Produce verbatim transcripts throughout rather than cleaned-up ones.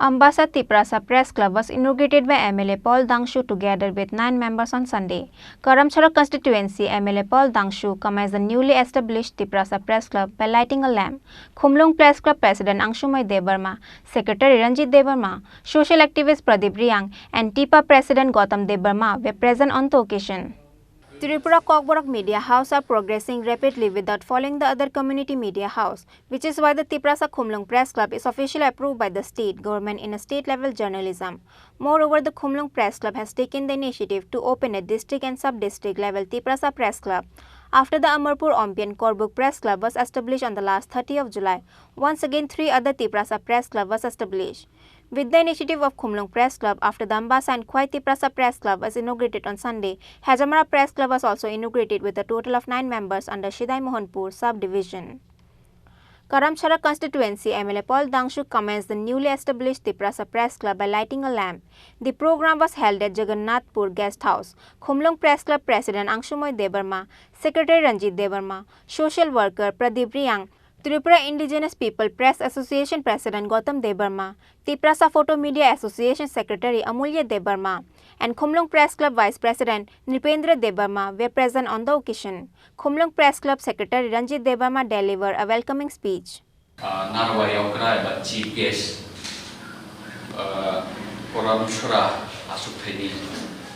Ambasa Tiprasa Press Club was inaugurated by M L A Paul Dangshu together with nine members on Sunday. Karamchara constituency M L A Paul Dangshu commends the newly established Tiprasa Press Club by lighting a lamp. Khumlung Press Club President Angsumai Debbarma, Secretary Ranjit Debbarma, social activist Pradip Riang, and TIPA President Gautam Debbarma were present on the occasion. Tripura Kokborok media house are progressing rapidly without following the other community media house, which is why the Tiprasa Khumlung Press Club is officially approved by the state government in a state level journalism. Moreover, the Khumlung Press Club has taken the initiative to open a district and sub-district level Tiprasa Press Club after the Amarpur Ompi and Korbuk Press Club was established on the last thirty of July. Once again, three other Tiprasa Press Club was established. With the initiative of Khumlung Press Club, after the Ambasa and Khwai Tiprasa Press Club was inaugurated on Sunday, Hejamara Press Club was also inaugurated with a total of nine members under Sidai Mohanpur subdivision. Karamchara constituency M L A Paul Dangshu commends the newly established Tiprasa Press Club by lighting a lamp. The program was held at Jagannathpur Guest House. Khumlung Press Club President Angsumoi Debbarma, Secretary Ranjit Debbarma, social worker Pradip Riang, Tripura Indigenous People Press Association President Gautam Debbarma, Tiprasa Photo Media Association Secretary Amulya Debbarma, and Khumlung Press Club Vice President Nripendra Debbarma were present on the occasion. Khumlung Press Club Secretary Ranjit Debbarma delivered a welcoming speech. Ah, narwai okra eba chief guest, ah, Koramchara aswk thaini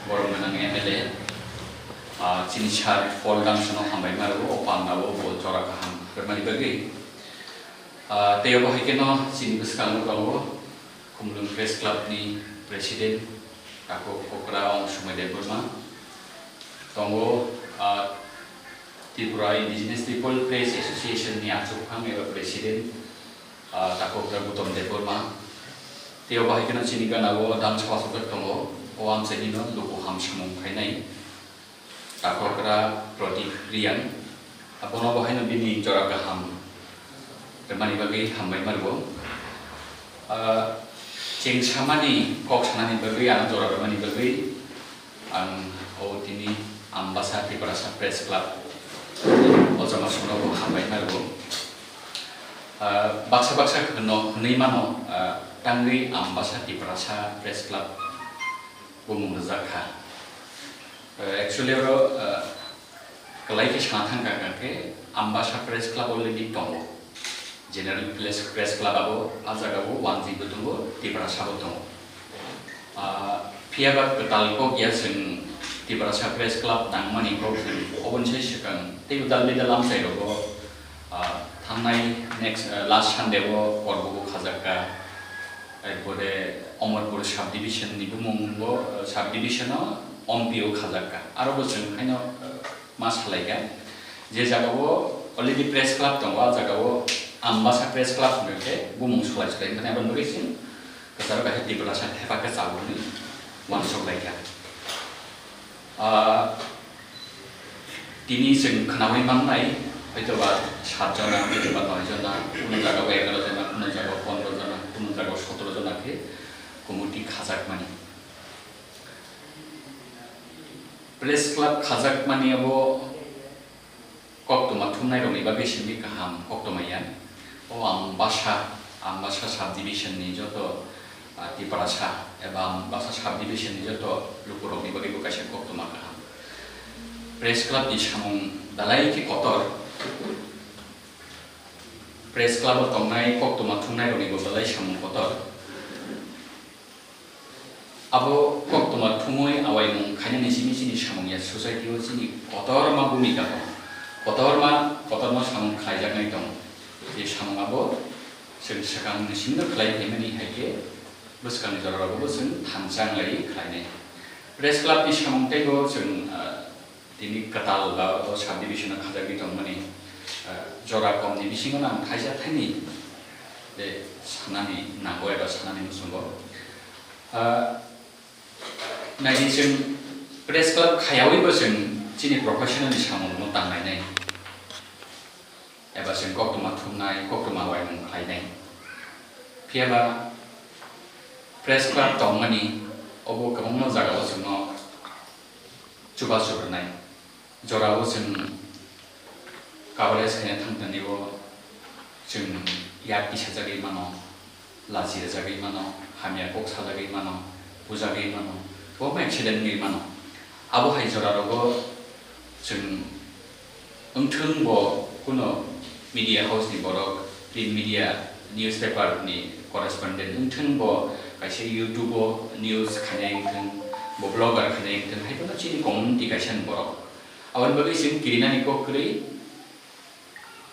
borok gwnang M L A, ah, chini sir Paul Dangshuno hambai ma rwo, o panda o bo jora kaham rwmani bagwi. Ah, tei obo hai kheno chini bwskango tongo Khumlung Press Club ni President, Takhuk Okra Angsumai Debbarma. Tongo, ah, Tripura Indigenous People Press Association ni achukphang eba President, ah, Takhuk Okra Gautam Debbarma. Tei obo hai kheno chini gana o dam saba sokjak tongo, o amchaini no luku ham samung khainai. Takhuk Okra Pradip Riang, abono bo haino bini jora kaham rwmani bagwi hambai ma rwo. Ah, cheng samani kok sanani bagwi, ano jora rwmani bagwi ang o tini Ambasa Tiprasa Press Club o jama sono bo hambai ma rwo. Ah, baksa baksa hwno, hwnwi mano, ah, tangwi Ambasa Tiprasa Press Club bumung rijak kha. Eh, actually, oro, eh, kwlai khe sana thang kha, kha khe Ambasa Press Club already tongo. General Press, Press Club abo, a jaga o wanjwi bo tongo, Tiprasa bo tongo. Ah, phiya ba kwtal kok ya chwng Tiprasa Press Club nangmani kok chwng oboni sai swkang tei udal bidal amchai rogo, ah, thangnai next, eh, last Sunday o Korbugo khajak kha. Erpore Omorpur subdivision ni bumung bo, eh, subdivision o Ompi o khajak kha. Aro bo chwng haino, eh, ma salai kha. Je jaga o already press club tongo, a jaga o Ambasa Press Club hwnwi khe bumung solai solai wngkha. Aboni bagwi chwng kwcharo kaisa Tiprasa thepa khe chalokni uansuk lai kha. Ah, tini chwng khnaui mannai, hoitoba sat jona, hoitoba noi jona, kuno jaga o egaroh jona, kuno jaga o pondroh jona, kuno jaga o sotoroh jona khe committee khajakmani. Press club khajakmani abo koktwma thumnairokni bagwi simi kaham koktwma ya. O Ambasa, Ambasa subdivision ni joto, ah, Tiprasa eba Ambasa subdivision ni joto lukurokni bagwi bo kaisa koktwma kaham. Press club ni samung belai khe kotor. Press club o tongnai koktwma thumnairokni bo belai samung kotor. Abo koktwma thumwi awaimung khainani simi chini samung ya society o chini kotorma bhumika tongo. Kotorma, kotorma samung khlaijaknai tongo. Je samung abo chwng swkangni simi no khlai phaimani hai khe bwskangni jorao bo chwng thansa wnglaiwi khlainai. Press club ni samung teibo chwng, ah, tini kwtal ba o subdivision o khajagwi tongmani, ah, jora komni bisingo no ang thaisa thaini je sanani nango eba sanani muchungo. Ah, naidi chwng press club khayawi bo chwng chini professional ni samung no tanglainai. Eba chwng koktwma thumnai, koktwma uaimung khlainai. Phiya ba press club tongmani obo kwbangma jagao chwngno chubachu rwnai. Jorao chwng coverage khaina thangtani o chwng yak tisajagwi mano. Lachi rwjagwi mano, hamya kok sajagwi mano, bujagwi mano, kwbangma accident wngwi mano. Abo hai jorarogo chwng wngthwng bo kuno media house ni borok, print media, newspaper ni correspondent wngthwng bo, kaisa YouTube o news khainai wngthwng, bo blogger khainai wngthwng, hai phano chini community kaisa ni borok. Aboni bagwi chwng kirinani kok kwrwi,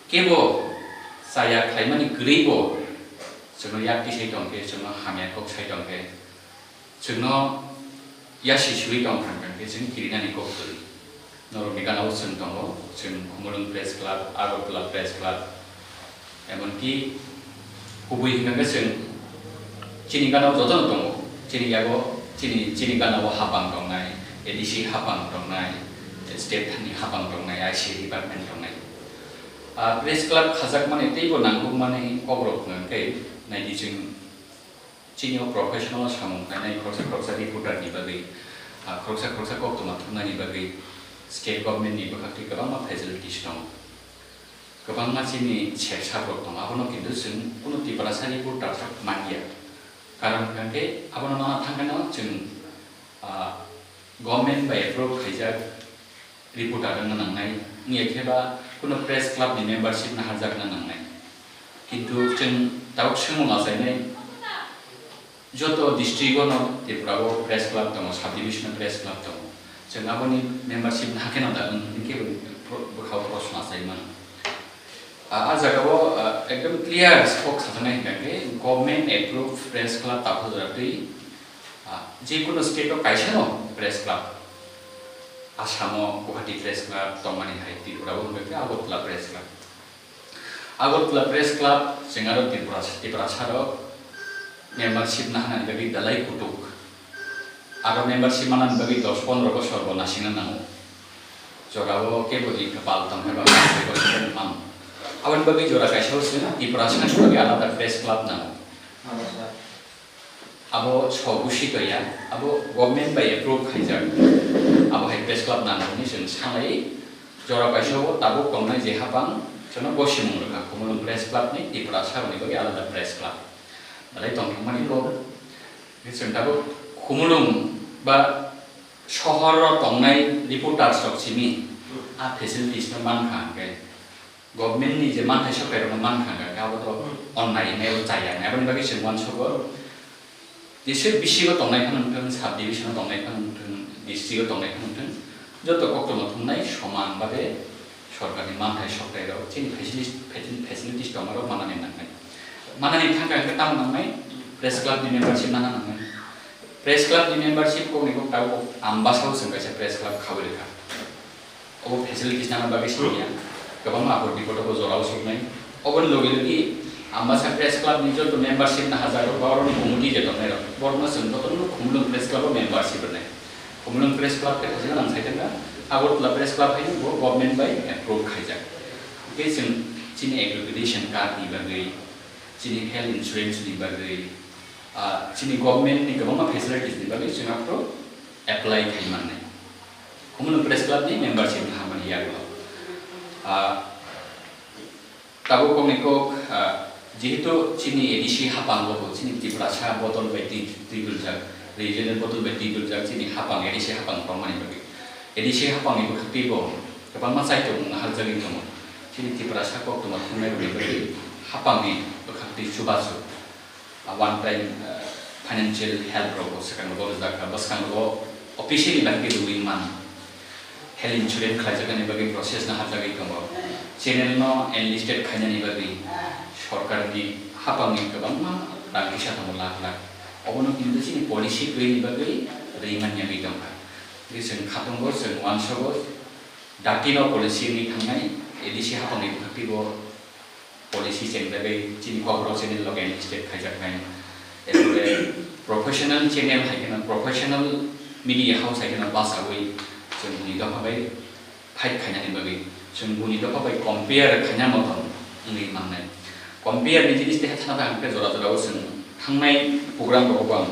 kebo chaya khlaimani kwrwi bo chwngno yak tisai tongkhe, chwngno hamya kok sai tongkhe, chwngno yasi sui tong thang thang khe chwng kirinani kok kwrwi. Norokni gana-o chwng tongo, chwng Khumulwng Press Club, Agartala Press Club, emonki kubui hwnkha khe chwng chini gana-o jotono tongo, chini yago, chini, chini gana-o hapang tongnai, A D C hapang tongnai, state ni hapang tongnai, I C department tongnai. Ah, press club khajakmani teibo nangkukmani kokrok hwnkha khe, naidi chwng chini o professional samung khlainai khoroksa khoroksa reporter ni bagwi, ah, khoroksa khoroksa koktwma thumnani bagwi state government ni bwkhaktwi kwbangma facilities tongo. Kwbangma chini sengsakrok tongo, abono kintu chwng kunu Tiprasa reporter sak manya. Karon hwnkha khe abono nana thangkheno chwng, ah, government bai approve khaijak reporter wngna nangnai, wngya khe ba kunu press club ni membership naharjakna nangnai. Kintu chwng tabuk swngmung achainai, joto district o no Tripura o press club tongo, sub division o press club tongo. Chwng aboni membership nahakheno da wng, hinkhe bo pro-, bwkhao proshno achai mano. A, a jaga o, a, ekdom clear kok sajaknai hwnkha khe government approved press club takhuk jora twi, a, je kono state o kaisa no press club, Assam o Guwahati Press Club tongmani hai Tripura o hwnkha khe Agartala Press Club. Agartala Press Club chwng aro Tripura, Tripura sarok membership nahanani bagwi belai kutuk. Aro membership manani bagwi dos pondro bosor bo nasingna nango. Jorao kebo di kwpal tongkhe ba bosor bosor mano. Aboni bagwi jora kaisa o chwng Tripura sani bagwi alada press club nango. Abo so busi toya, abo government bai approve khaijak. Abo hai press club nango hwnwi chwng sanai. Jora kaisa o tabuk tongnai je hapang, chwngno bosimung rwkha, Khumulwng Press Club ni Tripura saroni bagwi alada press club. Belai tongthokmani kok. Chwng tabuk Khumulwng ba sohor o tongnai reporters rok simi a facilities no mankha hwnkhe, government ni je manthai sokai rok no mankha hwnkhe, abo to onnai wngnai, abo chaya wngnai, aboni bagwi chwng uansukgo. Jesa bisingo tongnai phano wngthung, sub division o tongnai phano wngthung, district o tongnai phano wngthung, joto koktwma thumnai soman babe sorkarni manthai sokthai rok chini facilities, facil-, facilities tongma rok manani nangnai. Manani thangkha hwnkhe tamo nangnai, press club ni membership nana nangnai. Press club ni membership kokni kok tabuk Ambasa o chwng kaisa press club khaui rwkha. Obo facilities nana bagwi simiya, kwbangma apor bipod o bo jorao soknai. Oboni logi logi Ambasa Press Club ni joto membership naharjak rok, ba oroni committee je tongnai rok, borokno chwng jotono Khumulwng Press Club o membership rwnai. Khumulwng Press Club khe thajima nang sai thangkha, Agartala Press Club haino bo government bai approve khaijak. Hwnkhe chwng chini accreditation card ni bagwi, chini health insurance ni bagwi, ah, chini government ni kwbangma facilities ni bagwi chwng aphuru apply khai mannai. Khumulwng Press Club ni membership naharmani yago. Ah, tabuk kokni kok, ah, jehetu chini A D C hapang o bo chini Tiprasa bodol bai twi, twi tuljak, regional bodol bai twi tuljak chini hapang, A D C hapang tongmani bagwi. A D C hapang ni bwkhak twi bo kwbangma chaitok naharjagwi tongo. Chini Tiprasa koktwma thumnai rokni bagwi hapang ni bwkhak twi chubachu. Ah, one time, ah, financial help rok bo swkang rogo rijak kha, bwskang rogo officially bahai khe rwui mano. Health insurance khlaijaknani bagwi process naharjagwi tongo. Channel no enlisted khainani bagwi sorkarni hapangni kwbangma rang kisa tongo lakh lakh. Obono kintu chini policy kwrwini bagwi rwi manya wngwi tongkha. Hwnkhe chwng khatungo, chwng uansogo, dati no policy wngwi thangnai, A D C hapangni bwkhak twi bo policy cheng bagwi chini Kokborok channel loge enlisted khaijaknai. Erpore professional channel hai kheno, professional media house hai kheno bachaui chwng buni dopha bai fight khainani bagwi, chwng buni dopha bai compare khaina motom wngwi mannai. Compare ni jinis teha thana thang khe jora jora o chwng thangnai program rogo bo ang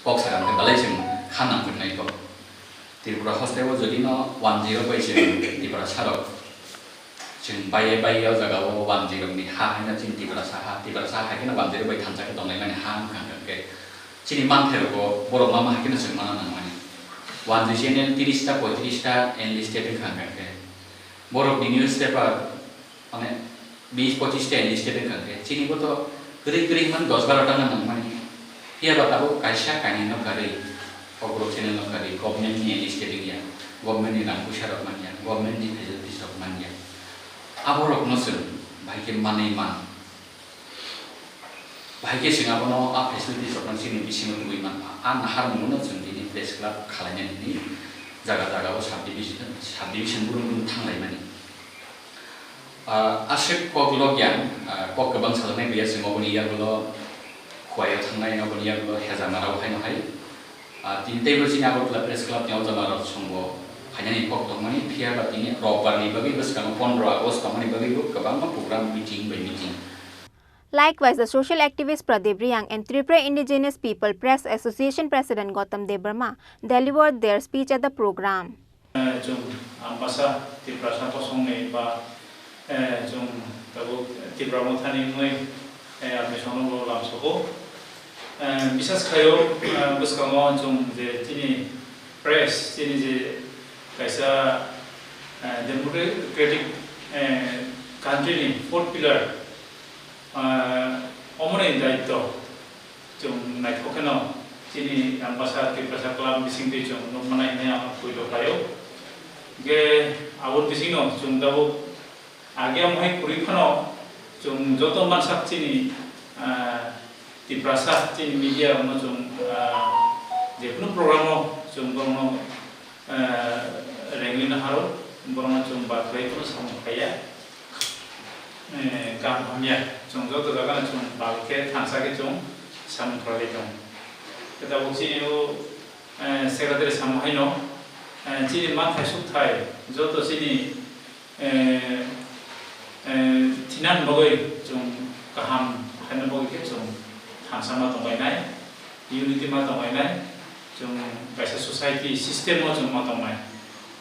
kok sakha hwnkhe belai chwng kha nangjaknai kok. Tripura hostel o jodi no one zero bai chwng Tripura sarok Chwng baiye baiye o jaga o wanjwi rokni ha haino chini Tiprasa ha, Tiprasa ha haikhe no wanjwi rok bai thansa khe tonglaimani ha wngkha hwnkhe chini manthai rogo borok ma ma haikhe no chwng mana nangmani. Wanjwi channel tiris ta poitris ta enlisted wngkha hwnkhe borokni newspaper mane bis pochis ta enlisted wngkha hwnkhe chini bo to kwrwi kwrwi hwnmani dos baro ta nangmani. Phiya ba tabuk kaisa kainwi no karwi, kokrok channel no karwi, government ni enlisted wngya, government ni rang puisa rok manya, government ni facilities rok manya. Aborokno chwng bahai khe manwi man. Bahai khe chwng abono a facilities rokno chini bisingo tubui man. A naharmungo no chwng tini press club khalainani hwnwi jaga jaga o subdivision, subdivision brum brum thanglaimani. Ah, aswk kok logya, ah, kok kwbang sajaknai gwiya chwng oboni yagulo Khowai o thangnai, oboni yagulo Hezamara o haino hai. Ah, tini teibo chini Agartala Press Club ni o jaga rok chwngbo phainani kok tongmani, phiya ba tini Robbar ni bagwi bwskango pondro August tongmani bagwi bo kwbangma program meeting bai meeting. Likewise, the social activist Pradip Reang and Tripura Indigenous People Press Association President Gautam Debbarma delivered their speech at the program. Eh, chwng Ambasa Tiprasa kosongni ba, eh, chwng tabuk Tipra Mothani wngwi, eh, admission bo lamsogo. Eh, bisas khaio, eh, bwskango chwng je chini press, chini je kaisa, eh, democratic, eh, country ni fourth pillar, eh, omoni daityo chwng naithok kheno chini Ambasa Tiprasa Club bisingtwi chwng nukmanai hwnwi ang puilo khlaio. Hwnkhe aboni bisingno chwng tabuk age omo hai kwrwi phano chwng joto mansak chini, ah, Tiprasa chini media rokno chwng, ah, jephuru program o chwng borokno, eh, rengwi naharo, borokno chwng bathai phano samung khaiya. Eh, kaham hamya, chwng joto jagano chwng bal khe thansa khe chwng samung khlai tongo. Khe tabuk chini o, eh, secretary samo haino, eh, chini manthai sukthai joto chini, eh, eh, thinani bagwi chwng kaham khaina bagwi khe chwng thansa ma tonglainai, unity ma tonglainai, chwng kaisa society system o chwng ma tongnai.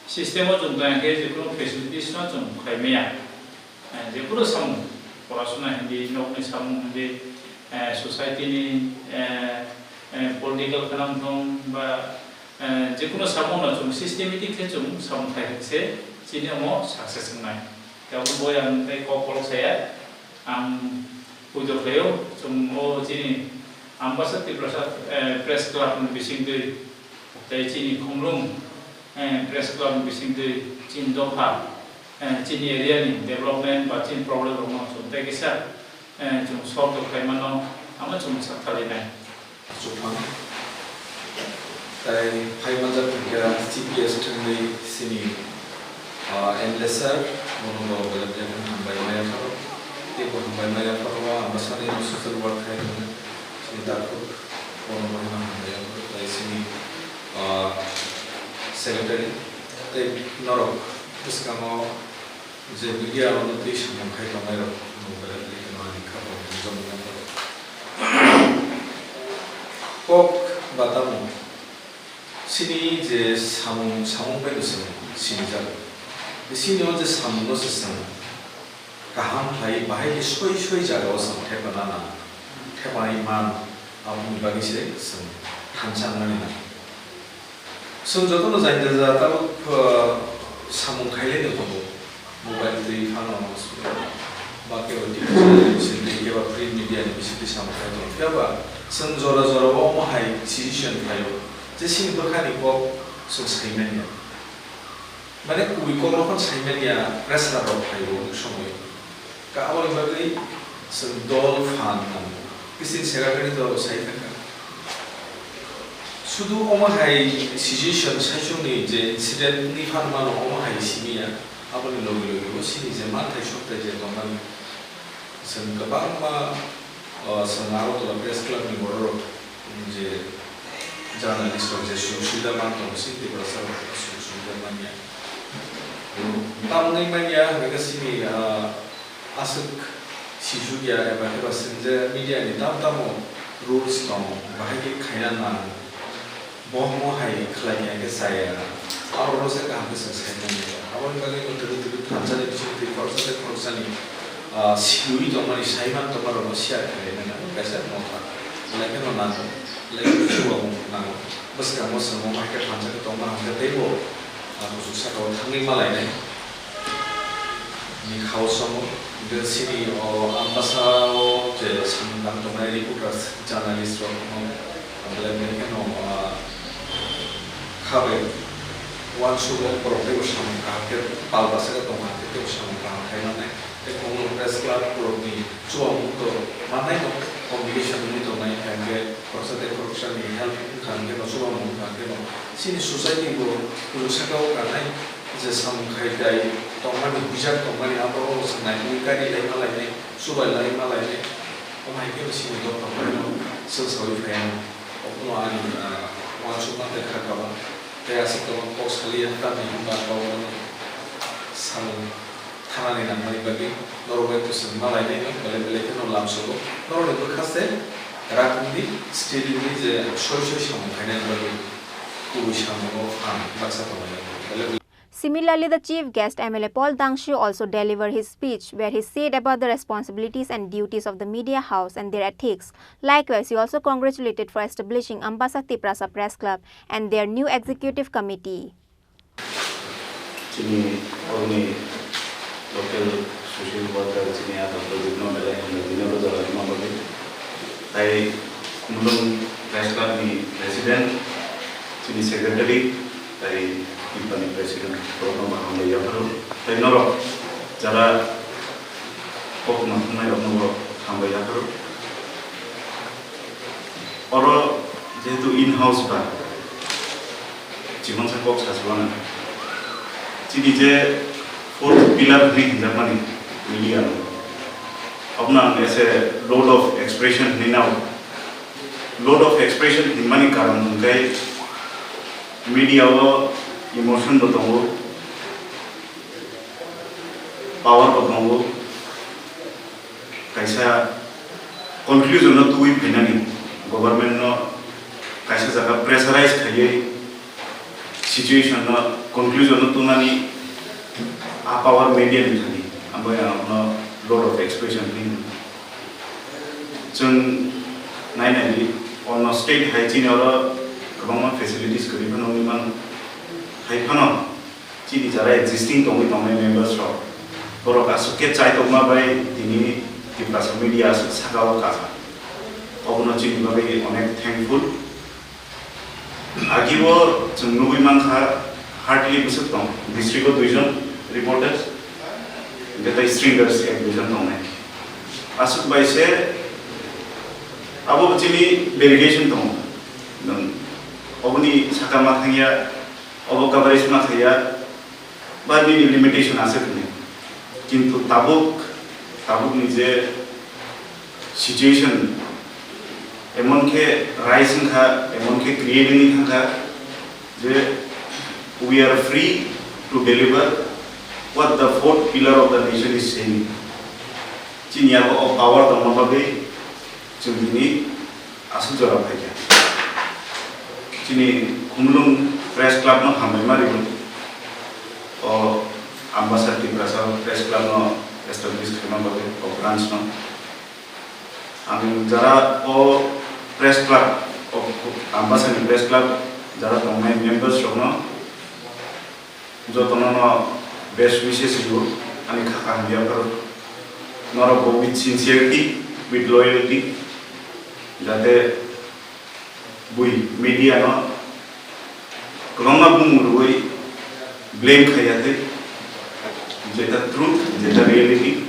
System o chwng tongya khe jephuru facilities no chwng khlai maya. Eh, jephuru samung, porasona hindi, nokni samung hindi, eh, society ni, eh, eh, political khwnam thung ba, eh, jephuru samung no chwng systematic khe chwng samung khai se chini omo success wngnai. Tabuk bo ang tei kok kolok saya, ang puido khlaio, chwng o chini Ambasa Tiprasa, eh, Press Club ni bisingtwi tei chini Khumlung, eh, Press Club ni bisingtwi chini dopha, eh, chini area ni development ba chini problem rokno chwng tei kisa, eh, chwng solve khlai mano, amo chwng sak khlainai. Chuphang. Tai phai manjak kha C P S thangwi sini, ah, M L A sir, bono bo belai belai kheno hambai maya pharo. Tei bo hambai maya pharo, ang bwsani social work khai rwna sini takhuk, bono bo haino hambai pharo. Tai sini, ah, secretary, tei norok bwskango je media rokno twi samung khai tongnai rok, bo belai belai kheno ani kha bo hamjak maya pharo. Kok ba tamo chini je samung, samung bai no chwng sinijak. Chini o je samung no se chwng kaham khlai bahai khe soi soi jaga o chwng thepana nang, thepanai man, aboni bagwi se chwng thansa wngnani nang. Chwng jotono jani jani tabuk, uh, samung khailai no tongo. Mobile twi phano ba kebo T V channel ni bisingtwi kebo print media ni bisingtwi samung khai tongo. Phiya ba chwng jora jora o omo hai decision khlaio je chini bwkhani kok chwng sai manya. Mane kubui kok rok phano sai manya, pressure rok phaio somoi. Ka aboni bagwi chwng dol phan nango. Bising secretary to sai thangkha. Sudu omo hai situation saichung ni je incident ni phan mano omo hai simi ya. Aboni logi logi bo sini je manthai sokthai je tongmani. Chwng kwbangma, o, chwng Agartala Press Club ni borok rok je journalist rok je sujok subida man tongo, sini Tiprasa rok sujok subida manya. Tamni manya hwnkhe sini, ah, aswk sijukya eba heba sini je media ni tam tamo rules tongo, bahai khe khaina nang, bohmo hai khlai khe chaya. Aborokno se kaham khe chwng sai manya. Aboni bagwi no twrwi twrwi thansa ni bisingtwi khoroksa tei khoroksani, ah, siui tongmani, saiman tongmarokno share khlaina nango, kaisa motha. Belai kheno nango, belai kheno chubamu nango. Bwskango chwng omo hai khe thansa khe tongma hwn khe teibo, ah, buchuk saka o thangwi ma lainai. Ni khao somo, hwnkhe chini o Ambasa o je samung tang tongnai reporters, journalist rok no, belai belai kheno, ah, kha bai uansukgo, borok teibo samung kaham khe pal bwswk tong kha, teibo samung kaham khai mannai. Tei Khumulwng Press Club rokni chubamu to mannai no, obligation wngwi tongnai, hai khe khoroksa tei khoroksani help wngkha hwnkhe no, chubamu wngkha hwnkhe no, chini society bo kwrwng saka o kanai je samung khai tai tongmani, huijak tongmani, abo o chwng naiwi kari lai ma lainai, chubai lai ma lainai. Omo hai khe chini dophano chwng saui phai anw. Obono ani, ah, uansukma tei kha kaba tei aswk kwbang kok saliya tamni hwnba kok samung thanani nangmani bagwi norok bai kwchwng ma lainai no, belai belai kheno lamsogo. Norokni bwkha se rak wngdi, steady wngdi je soi soi samung khainani bagwi kubui samungo phan baksa tongnai. Belai belai Similarly, the chief guest M L A Paul Dangshu also delivered his speech, where he said about the responsibilities and duties of the media house and their ethics. Likewise, he also congratulated for establishing Ambasa Tiprasa Press Club and their new executive committee. Chini oroni local social worker chini ata Pradip no belai hambai tini oro jora tongma bagwi. Tai Khumulwng Press Club ni president, chini secretary, tai Timpani president, borokno bo hambai yapharo. Tai norok jara kok ma thumnai rokno bo hambai yapharo. Oro jehetu in house ba, chimon sa kok sa chuana. Chini je fourth pillar hwnwi hinjakmani media no. Abno ang as a road of expression hwnwi nao. Road of expression hwnmani karon hwnkhe media o emotion bo tongo, power bo tongo. Kaisa conclusion no tubui phainani, government no kaisa jaga pressurize khaiwi situation no conclusion no tubunani a power media ni thani, abo ya no road of expression ni. Chwng nai nai di, ono state hai chini oro kwbangma facilities kwrwi phano wngwi mano. Hai phano chini jara existing tongwi tongnai members rok, borok aswk khe chai tongma bai tini Tiprasa media aswk saka o kha. Obono chini bagwi onek thankful. Agi o chwng nugwi mankha, hardly bwswk tong, district o duijon reporters, hwnkhe tei stringers ek duijon tongnai. Aswk bai se abo bo chini delegation tongo. Nwng oboni saka ma thangya, obo coverage ma khaiya, ba nini limitation aswk hwnwi. Kintu tabuk, tabukni je situation emon khe rise wngkha, emon khe create wngwi thangkha je we are free to deliver what the fourth pillar of the nation is saying. Chini abo o power tongma bagwi chwng tini aswk jora phaikha. Chini Khumulwng Press Club no hambai ma rw o Ambasa Tiprasa Press Club no establish khaima bagwi o branch no. Ang jara o Press Club, o Ambasa ni Press Club jara tongnai members rok no jotono no best wishes rw ani kha kaham yapharo. Norok bo with sincerity, with loyalty, jate bui media no kwbangma bumung rwui blame khaiya tei, jeta truth, jeta reality.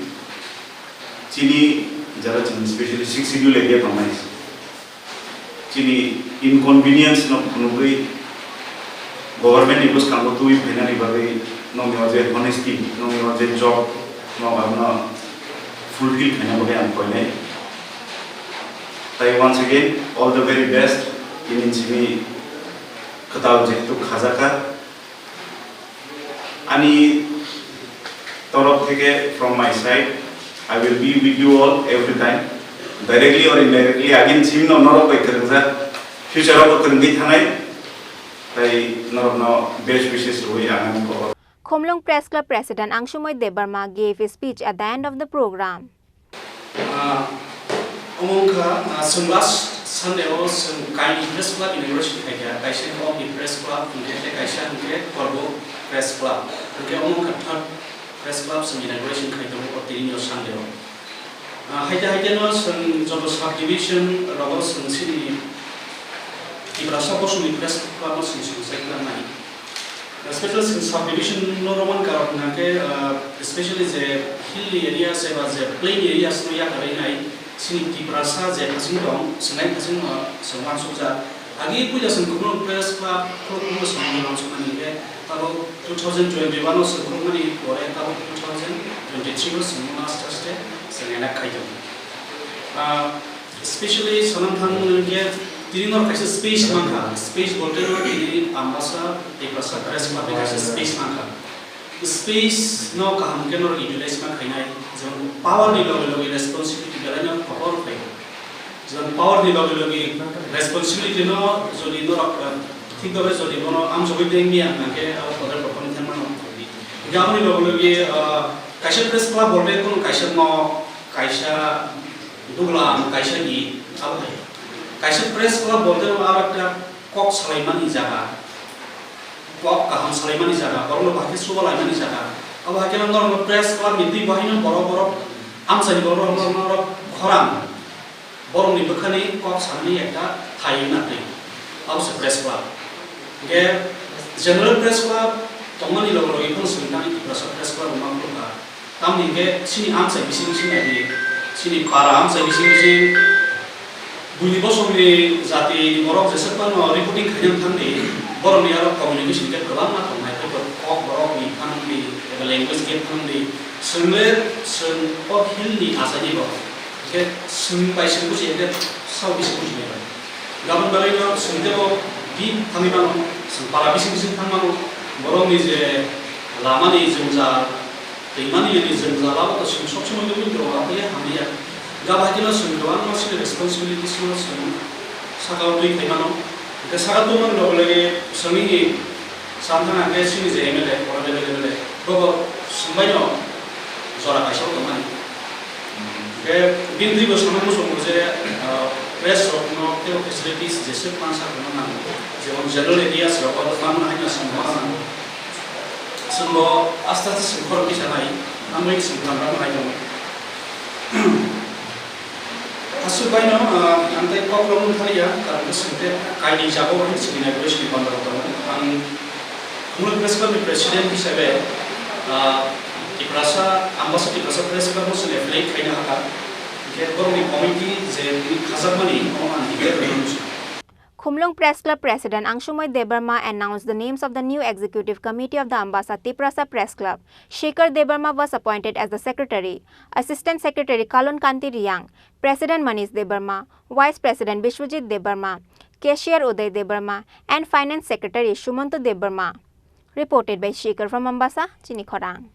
Chini jara chini specially sixth schedule area tongnai. Chini inconvenience no phunugwi government ni bwskango tubui phainani bagwi nokni o je honesty, nokni o je job, nok abono fulfill khaina bagwi ang koinai. Tai once again, all the very best. Tini simi kwtal jehetu khajakha. Ani torof theke, from my side, I will be with you all every time, directly or indirectly. Again, chini no norok bai kwrwngjak, future o bo kwrwngwi thanai. Tei norokno best wishes rwui ang ani kokrok. Khumlwng Press Club President Angsumoi Debbarma gave a speech at the end of the program. Ah, omo wngkha, ah, chwng last Sunday o chwng kainwi Press Club inauguration khaikha, kaisa wngkha Opi Press Club, hwnkhe tei kaisa hwnkhe Korbo Press Club, hwnkhe omo wngkha third Press Club chwng inauguration khai tongo o tini o Sunday o. Ah, haite haite no chwng joto subdivision rogo chwng chini Tiprasa bosongni Press Club no chwng chwng sai khwlangmani. Especially chwng subdivision no roman karon hwnkhe, ah, especially je hilly areas eba je plain areas no yakarwi nai chini Tiprasa je thasing tong, chwng ai thasing no chwng uansukjak. Agi puila chwng Khumlwng Press Club khulukmano chwng uansukmani hwnkhe tabuk two thousand twenty-one o chwng khulukmani pore tabuk two thousand twenty-three o chwng aste aste chwng enact khai tongo. Ah, Specially, sanam thang mwnwi hwnkhe tini no kaisa space mankha, space bolte no tini Ambasa Tiprasa Press Club ni kaisa space mankha. Space no kaham khe norok utilize ma khainai, jemon power ni loge loge responsibility belai no power phai. Jemon power ni loge loge responsibility no jodi norok, eh, thik babe jodi bono amjogwi tei miya hwnkhe abo hotel rok ni thangma no. Hwnkhe aboni loge loge, eh, kaisa press club bolte kono kaisa nok, kaisa duglam, kaisa ni abo hai. Kaisa press club bolte no aro ekta kok salaimani jaga, kok kaham salaimani jaga, borokno bahai khe chuba laimani jaga. Abo hai khe norokno press club ni twi bo haino borok, borok amchaini borok, borok, borok khorang, borokni bwkhani kok sanani ekta thai wngna twi. Abo se press club. Hwnkhe general press club tongmani loge loge phano chwng tani Tiprasa press club wngma phuru kha. Tamni hwnkhe chini amchai bising bising nai di, chini para amchai bising bising buini bosongni jati ni borok jeswk phano reporting khaina thang di, borokni aro communication gap kwbangma tongnai, tei kok borokni phanang di, eba language gap phanang di, chwng le chwng o hill ni achai ni borok, hwnkhe chwng bai chwng buji hwnkhe sao bising bujinai bai. Gabon belai no chwng tebo bini thangwi mano, chwng para bising bising thang mano, borokni je lama ni jwngjal, twi mani ni jwngjal abo to chwng sob somoi nugwi tongo, abo ya hamya. Gabon hai kheno chwng kwbangma chini responsibilities no chwng saka o twi khai mano. Hwnkhe saka tongmani loge loge chwngni Samthang hwnkhe chini je M L A, honorable M L A, bobo swngbaino jora kaisa o tongmani. Hwnkhe bini twibo samani muchungo je, ah, press rokno tei facilities jeswk mansa rokno nango, jemon general areas rogo manma haino swngma nango. Chwngbo aste aste swngkhorok kisa nai, amoni swngkha rok hai tongo. Aswk baino, ah, ang tei kok rok wng thaliya, karon khe swngte kainwi jagao hai chini inauguration ni banda rok tongo. Ang Khumlwng Press Club ni President hisabe, ah, Tiprasa, Ambasa Tiprasa Press Club no chwng affiliate khaina hakha. Hwnkhe borokni committee je tini khajakmani, omo ang declare khainai muchungo. Khumlwng Press Club President Angsumoi Debbarma announced the names of the new executive committee of the Ambasa Tiprasa Press Club. Shekhar Debbarma was appointed as the secretary, Assistant Secretary Kalon Kanti Riang, President Manish Debbarma, Vice President Biswajit Debbarma, Cashier Uday Debbarma, and Finance Secretary Sumanto Debbarma. Reported by Shekhar from Ambasa, Chini Khorang.